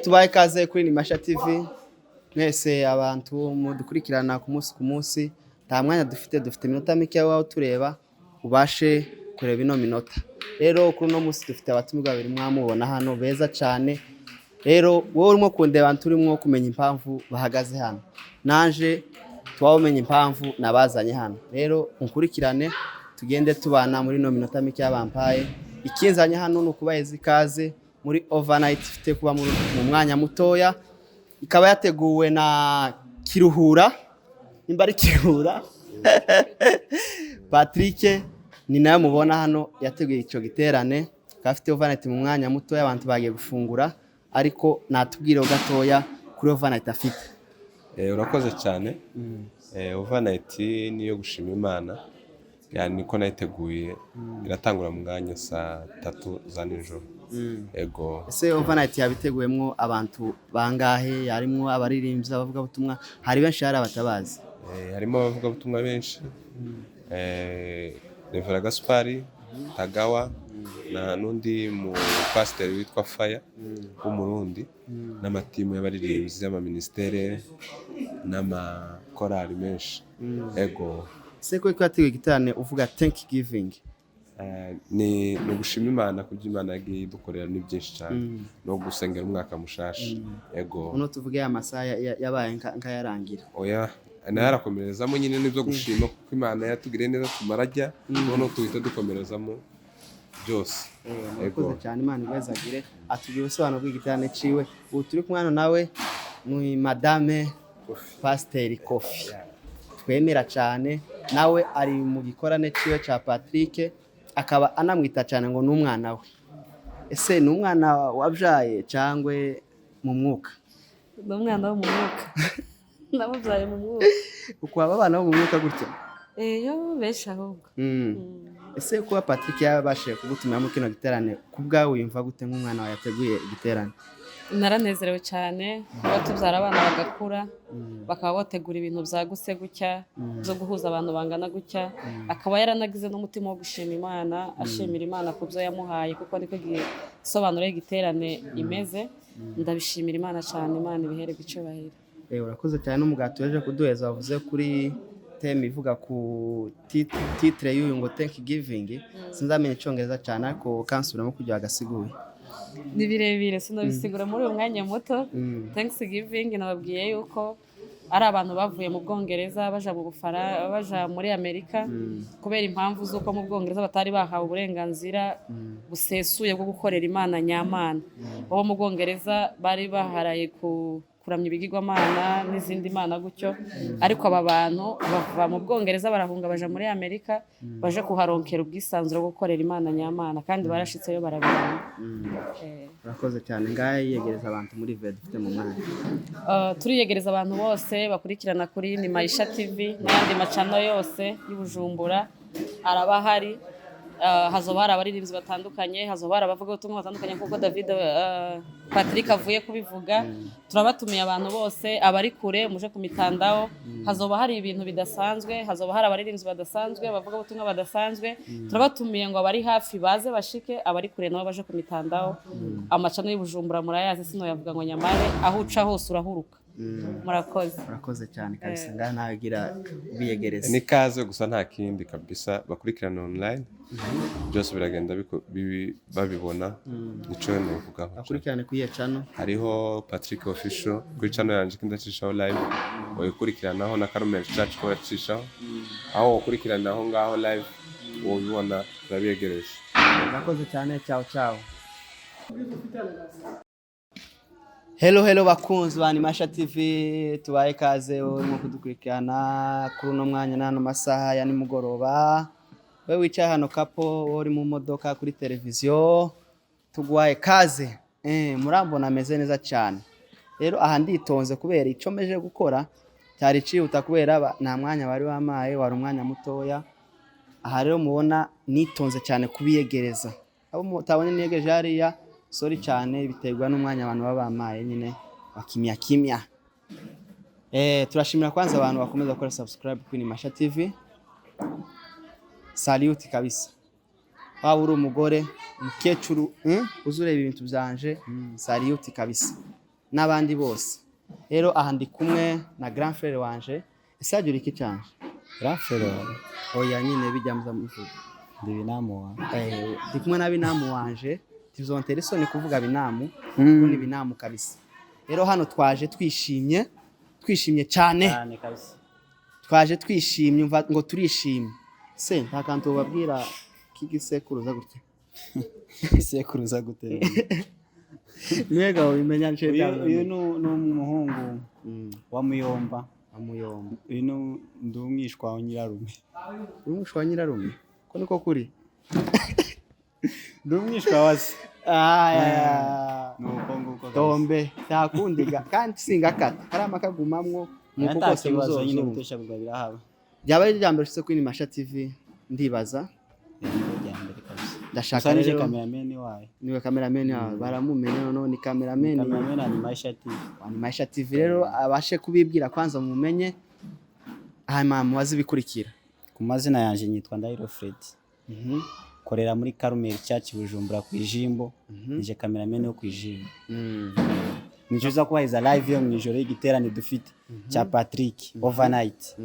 Tubahe ikaze kuri Nimasha TV mwese, abantu mudukurikirana ku munsi ku munsi. Nta mwanya dufite, dufite iminota mike aho tureba ubashe kureba ino minota. Rero kuri uno munsi dufite abatumirwa babiri mwamubona hano beza cyane. Rero wowe urimo kundeba, turimo kumenya impamvu bahagaze hano, naje tuba umenya impamvu nabazanye hano. Rero unkurikirane, tugende tubana muri ino minota mike bampaye. Ikinzanye hano ni ukubaheza ikaze muri overnight ifite kuba mu mwanya mutoya, ikaba yateguwe na Kiruhura, nimba ari Kiruhura Patrick, ni nawe mubona hano yateguye icyo giterane. Akaba afite overnight mu mwanya mutoya, abantu bagiye gufungura, ariko natubwireho gatoya kuri overnight afite. Urakoze cyane. Overnight niyo gushima Imana, yani niko nayiteguye. Iratangura mu mwanya saa 3 za nijoro. Ego. Ese overnight yabiteguyemwo abantu bangahe? Harimwo abaririmbyi, abavugabutumwa, hari benshi, hari abatabazi? Harimo abavugabutumwa benshi, Reverend Gaspari Tagawa na n'undi mu pasiteri witwa Faya w'Umurundi, n'amatimu y'abaririmbyi y'amaministere n'amakorali menshi. Ego. Ese ko yateguye igiterane uvuga Thanksgiving? Ni ugushima Imana ku byo Imana yagiye idukorera, ni byinshi cyane, no gusengera umwaka mushasha. Ego. Uno tuvuge ya masaha yabaye nkayarangira? Oya, nayo arakomerezamo nyine, nibyo gushima kuko Imana yatugiriye neza, tumarajya noneho tuhita dukomerezamo byose. Murakoze cyane, Imana ibazagire. Atubwira ubusobanuro bw'igiterane ciwe. Ubu turi kumwe hano nawe ni Madame Pasiteri Kofi twemera cyane, nawe ari mu gikorane ciwe ca Patrick, akaba anamwita cyane ngo ni umwana we. Ese ni umwana wabyaye cyangwa mu mwuka? Ni umwana wo mu mwuka, namubyaye mu mwuka. Uko aba abana bo mu mwuka gutya? Iyo benshi ahubwo. Ese kuba Patrick yabashije kugutumira muri kino giterane, ku bwawe wiyumva gute nk'umwana wawe yateguye igiterane? Naranezerewe cyane kuba tubyara abana bagakura, bakaba bategura ibintu byagutse gutya, byo guhuza abantu bangana gutya, akaba yaranagize n'umutima wo gushima Imana, ashimira Imana ku byo yamuhaye, kuko niko igisobanuro y'igiterane imeze. Ndabishimira Imana cyane, Imana ibihererwe icyubahiro. Urakoze cyane. N'umugati waje kuduheza wavuze kuri theme ivuga ku titre y'uyu ngo Thanksgiving. Sinzamenya icyongereza cyane, ariko kansubiramo kugira agasiguye. Ni birebire, sinabisigura muri uyu mwanya muto. Thanksgiving, nababwiye yuko ari abantu bavuye mu Bwongereza baja mu Bufara, baja muri Amerika, kubera impamvu z'uko mu Bwongereza batari bahawe uburenganzira busesuye bwo gukorera Imana nyamana. Bo mu Bwongereza bari baharaye ku kuramya ibigirwamana n'izindi mana gutyo, ariko aba bantu bava mu Bwongereza barahunga, baja muri Amerika, baje kuharonkera ubwisanzure bwo gukorera Imana nyamana, kandi barashitseyo barabiranga. Urakoze cyane. Ngahe yegereza abantu muri ve dufite mu mwanya. Turiyegereza abantu bose bakurikirana kuri ni Maisha TV n'ayandi macano yose y'Ubujumbura araba ahari. Hazoba hari abaririmbyi batandukanye, hazoba hari abavugabutumwa batandukanye, nk'uko David Patrick avuye kubivuga. Turabatumiye abantu bose, abari kure muje ku mitandao. Hazoba hari ibintu bidasanzwe, hazoba hari abaririmbyi badasanzwe, abavugabutumwa badasanzwe. Turabatumiye ngo abari hafi baze bashike, abari kure nabo baje ku mitandao. Amacano y'Ubujumbura murayazi, sinoyavuga ngo nyamare, aho uca hose urahuruka. Murakoze. Urakoze cyane kabisa. Ngaha nawe gira ubiyegereza. Ni kaze gusa, nta kindi kabisa. Bakurikirana online, byose biragenda babibona, nico novugaho. Bakurikirane kuri iyo channel? Hariho Patrick Official kuri channel yanje, kindacishaho live, wayikurikiranaho na Carmel Church ko yacishaho. Aho wakurikirana aho ngaho live wobibona, turabiyegereje. Murakoze cyane. Ciao ciao. Hello hello bakunzi ba Nimasha TV, tubaye kaze urimo kudukurikirana kuri uno mwanya n'ano masaha ya nimugoroba. We wicaye hano kapo, wowe uri mu modoka, kuri televiziyo, tuguhaye kaze. Murambona ameze neza cyane. Rero aha nditonze kubera icyo meje gukora cyari cihuta, kubera nta mwanya bari bamaye, wari umwanya mutoya. Aha rero mubona nitonze cyane kubiyegereza. Abo mutabonye niyegereje hariya, sorry cyane, biterwa n'umwanya abantu baba bamaye nyine wa kimya kimya. Turashimira kwanza abantu bakomeza gukora subscribe kuri Nimasha TV. Salute kabisa. Waba uri umugore, umukecuru, uze ureba ibintu byanje. Salute kabisa n'abandi bose. Rero aha ndi kumwe na grand frère wanje. Ese yagira iki canje? Grand frère? Oya nyine, bijya muza muvuga. Ndi binamu wawe. Ndi kumwe na binamu wanje. Tizontera isoni kuvuga binamu, kuko ni binamu kabisa. Rero hano twaje twishimye, twishimye cyane. Cyane kabisa. Twaje twishimye, umva ngo turishimye. Se nta kantu babwira k'igisekuruza gutya? Isekuruza gute? Mwega ubimenya nce. Uyu ni umuhungu wa Muyomba. Amuyomba. Uyu ni ndi umwishwa wa nyirarume. Uri umwishwa wa nyirarume, ko niko kuri? Ndi umwishwa wa se. Aya. Nuko nguko kabisa. Tombe nta kundi kandi singakata karama kagumamwo nuko Nta kose kibazo nyine. muzozumva. Gutesha kugwa birahaba. Byaba ari irya mbere ushyize kuri Masha TV, ndibaza. Niryo rya mbere kabisa. Ndashaka Gusa nije rero cameraman wayo. Niwe cameraman wawe, baramumenya noneho ni cameraman. Cameraman ni Maisha TV. Wa ni Maisha TV. Rero abashe kubibwira kwanza mumenye, hanyuma mubaze ibikurikira. Ku mazina yanje nyitwa Ndahiro Fred, korera muri Carmel Church Bujumbura ku Ijimbo. Nije cameraman wo ku Ijimbo. Nije uza kubaheza live yo mu ijoro y'igiterane dufite cya Patrick overnight.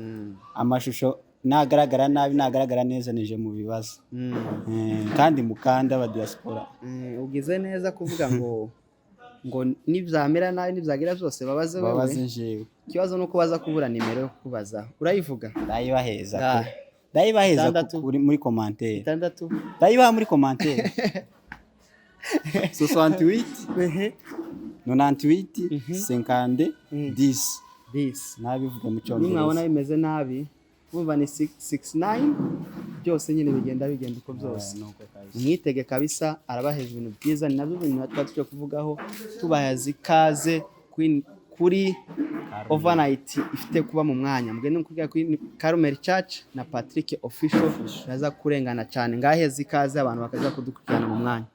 Amashusho nagaragara nabi, nagaragara neza, nije mu bibazo. Kandi mukanda aba diaspora. Ugize neza kuvuga ngo nibyamera nabi, nibyagira byose, babaze Babaze wewe. Jewe. Ikibazo nuko baza kubura nimero yo kukubaza. Urayivuga? Ndayibaheza. Da. Ndayibaheza. Itandatu. Muri commentaire. 6. Ndayibaha muri commentaire: 68 98 50 10. Disi. Nabivuga mu Nimwabona cyongereza. bimeze nabi, bumva ni 69, byose nyine bigenda bigenda uko byose. Nuko kabisa. Mwitege kabisa, arabaheza ibintu byiza. Ni nabyo bintu tuba tuje kuvugaho, tubahaza ikaze kuri overnight ifite kuba mu mwanya. Mugende mukubwira kuri Carmel Church na Patrick Official, baza kurengana cyane. Ngaheza ikaze abantu bakaza kudukurikirana mu mwanya.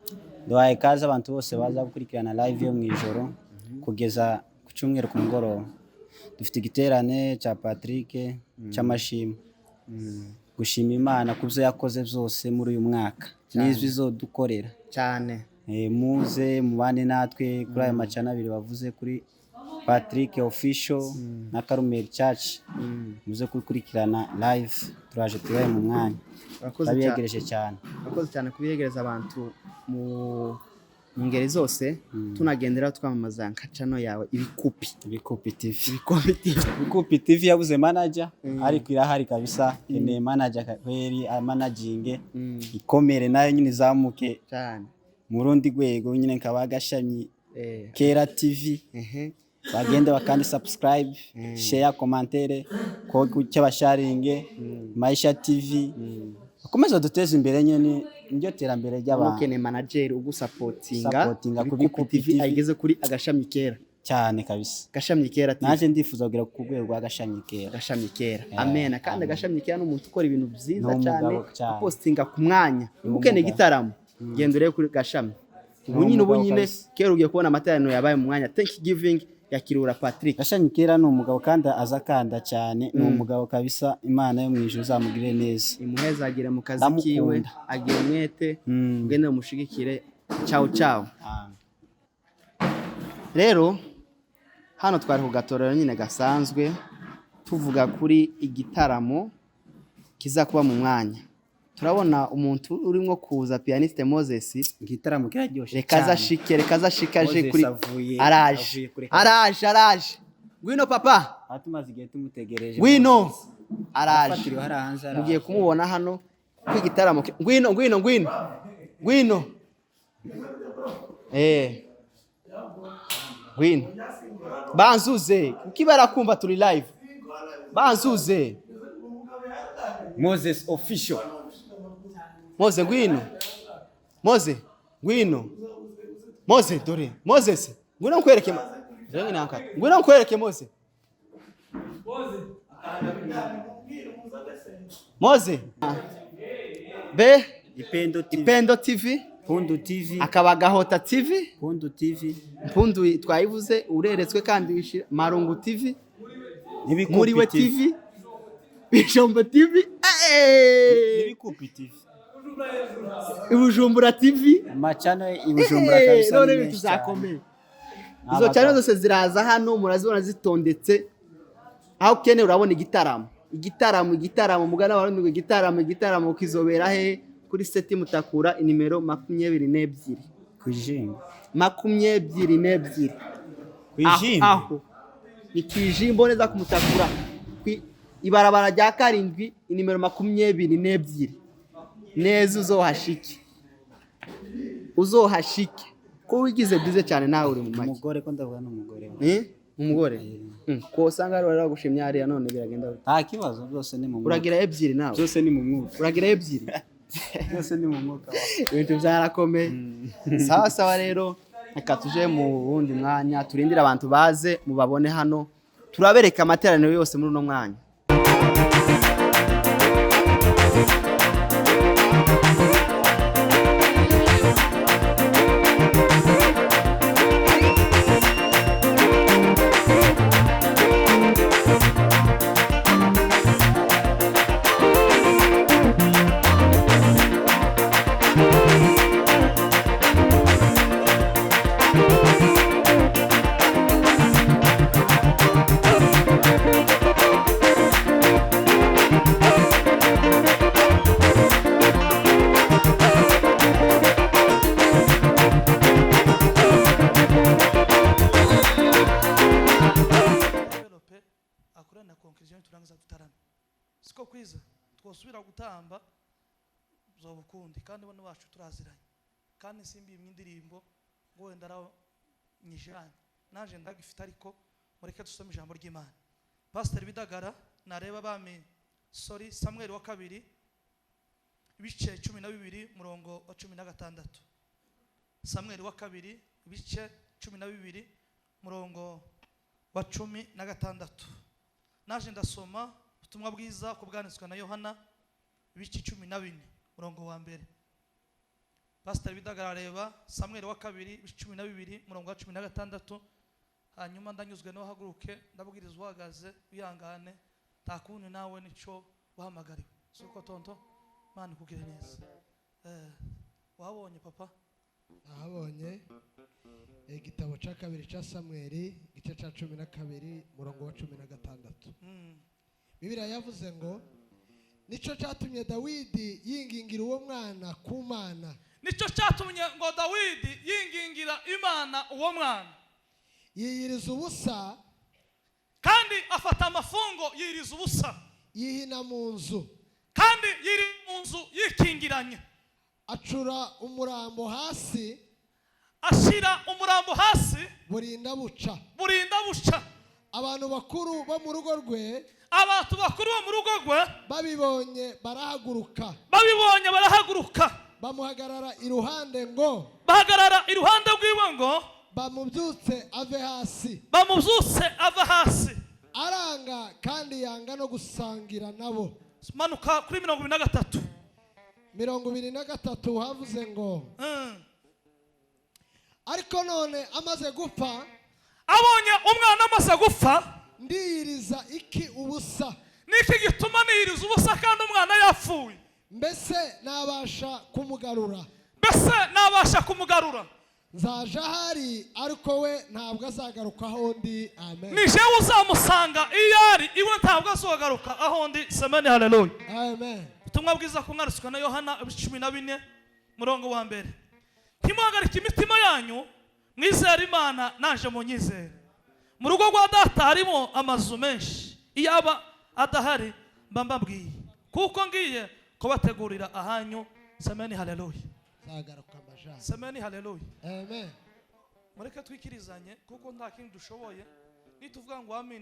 Duhaye ikaze abantu bose baza gukurikirana live yo mu ijoro kugeza ku cyumweru ku mugoroba. Dufite igiterane cya Patrick cy'amashimwe, gushima Imana ku byo yakoze byose muri uyu mwaka n'ibyo izodukorera. Cyane. Muze mubane natwe kuri aya macana abiri bavuze, kuri Patrick Official na Carmel Church. Muze gukurikirana live, turaje tubaye mu mwanya. Urakoze cyane. Turabiyegereje cyane. Urakoze cyane kubiyegereza abantu mu ngeri zose, tunagendera twamamaza nka channel yawe Ibikupi. Ibikupi TV. Ibikupi TV. Ibikupi TV yabuze manager, ariko irahari kabisa. Keneye manager kweri amanaginge, ikomere nayo nyine, izamuke cyane mu rundi rwego nyine, nkaba Agashami Kera TV. Bagende bakandi subscribe, share, commentaire, ko cyabasharinge Maisha TV, bakomeze duteze imbere nyine, niryo terambere ry'abantu. Ukeneye manager ugusapotinga. Supportinga ku Ibikupi Bikupi TV TV. ayigeze kuri Agashami Kera. Cyane kabisa. Agashami Kera TV. Naje ndifuza kugera ku rwego rwa Gashami Kera. Agashami Kera, amen. Kandi Agashami Kera ni umuntu ukora ibintu byiza Ni cyane, umugabo cyane. upostinga ku mwanya. Ni Ukeneye umugabo. igitaramo, genda urebe kuri Gashami ubu Ni nyine, ubu umugabo nyine. kabisa. Kera ugiye kubona amateraniro yabaye mu mwanya, Thanksgiving yakirura Patrick. Gashami Kera ni umugabo kandi aza akanda cyane, ni umugabo kabisa. Imana yo mu ijuru izamugirire neza. Imuhezagire mu kazi Ndamukunda. kiwe, agira umwete. Mugende mumushigikire. Ciao ciao. Amen. Rero hano twari ku gatorero nyine gasanzwe, tuvuga kuri igitaramo kiza kuba mu mwanya. Turabona umuntu urimo kuza, pianiste Moses. Igitaramo kiraryoshye. Reka aze ashike, reka aze ashike aje Moses kuri araje. Avuye kure. Araje, araje. Ngwino papa. Aha tumaze igihe tumutegereje. Ngwino, araje. Afatiriwe hariya hanze, araje. Mugiye kumubona hano kuko igitaramo ngwino, ngwino, ngwino, ngwino, ngwino. Banzuze kuko barakumva, turi live, banzuze. Moses Official. Moze, ngwino. Moze, ngwino. Moze, dore Moses, ngwino nkwereke. Dore nankata, ngwino nkwereke Moze. Moze be. Ipendo TV. Ipendo TV. Pundu TV. Akaba Gahota TV. Pundu TV. Mpundu twayivuze, ureretswe kandi wishira Marungu TV. N'ibikupi. Muriwe TV, Bijombo TV. N'ibikupi TV. Ibujumbura TV. Amacano i Bujumbura kabisa None ni ibintu menshi cyane. tuzakomeye. Izo channel zose ziraza hano, murazibona zitondetse. Aho ukeneye urabona igitaramo, igitaramo, igitaramo, mugana warundi ngo igitaramo, igitaramo kizobera he? Kuri Seti Mutakura, inimero 22. Ku ijimbo. 22. Ku ijimbo. Aho ni ku ijimbo neza ku Mutakura, ibarabara rya 7, inimero 22 neza. Uzohashike, uzohashike ko wigize byiza cyane nawe uri mu make. Umugore ko ndavuga n'umugore we. Eh? Umugore. Ko usanga ari waragushimye hariya none biragenda gute? Nta kibazo, byose ni mu mwuka. Uragira ebyiri nawe. Byose ni mu mwuka. Uragira ebyiri. Byose ni mu mwuka. Ibintu byarakomeye. Sawa sawa rero, reka tuje mu wundi mwanya, turindire abantu baze mubabone hano, turabereka amateraniro yose muri uno mwanya. Develope akorana na conclusion, turangiza dutarame. Siko kwiza twosubira gutamba zoba ukundi, kandi bano bacu turaziranye, kandi simbi imwe indirimbo ngo wenda aranyijanye naje ndagifite, ariko mureke dusome ijambo ry'Imana. Pastor Bidagara nareba bami, sorry, Samuel wa kabiri ibice 12 murongo wa 16. Samuel wa kabiri ibice 12 murongo wa 16. Naje ndasoma ubutumwa bwiza ku bwanditswe na Yohana ibice 14 murongo wa 1. Pastor Bidagara areba Samuel wa kabiri ibice 12 murongo wa 16. Hanyuma ndanyuzwe no haguruke ndabwiriza uhagaze wihangane, nta kundi nawe nico wahamagariwe. Suko tonto, Imana ikugire neza. Wabonye papa? Nahabonye igitabo cya kabiri cya Samweli igice cya 12 murongo wa 16. Bibiliya yavuze ngo nico cyatumye Dawidi yingingira uwo mwana ku Mana. Nico cyatumye ngo Dawidi yingingira Imana uwo mwana. Yiyiriza ubusa, kandi afata amafungo yiriza ubusa, yihina mu nzu, kandi yiri mu nzu yikingiranye, acura umurambo hasi, ashira umurambo hasi, burinda buca, burinda buca. Abantu bakuru bo mu rugo rwe, abantu bakuru bo mu rugo rwe babibonye barahaguruka, babibonye barahaguruka, bamuhagarara iruhande ngo, bahagarara iruhande rwiwe ngo bamubyutse ave hasi, bamubyutse ave hasi. Aranga kandi yanga no gusangira nabo. Manuka kuri 23. 23 havuze ngo ariko none amaze gupfa, abonye umwana amaze gupfa, ndiyiriza iki ubusa? Niki gituma niyiriza ubusa kandi umwana yapfuye? Mbese nabasha kumugarura? Mbese nabasha kumugarura? Nzaja ahari ariko we ntabwo azagaruka aho ndi. Amen. Ni jewe uzamusanga iyo ari iwe, ntabwo azagaruka aho ndi. Semeni haleluya. Amen. Ubutumwa bwiza kumwarutswe na Yohana 14 murongo wa 1. Ntimuhagarike imitima yanyu, mwizere Imana naje munyizere. Mu rugo rwa data harimo amazu menshi, iyo aba adahari mba mbabwiye, kuko ngiye kubategurira ahanyu. Semeni haleluya. Nzagaruka amajana. Semeni haleluya. Amen. Mureke twikirizanye kuko nta kindi dushoboye nituvuga ngo amina.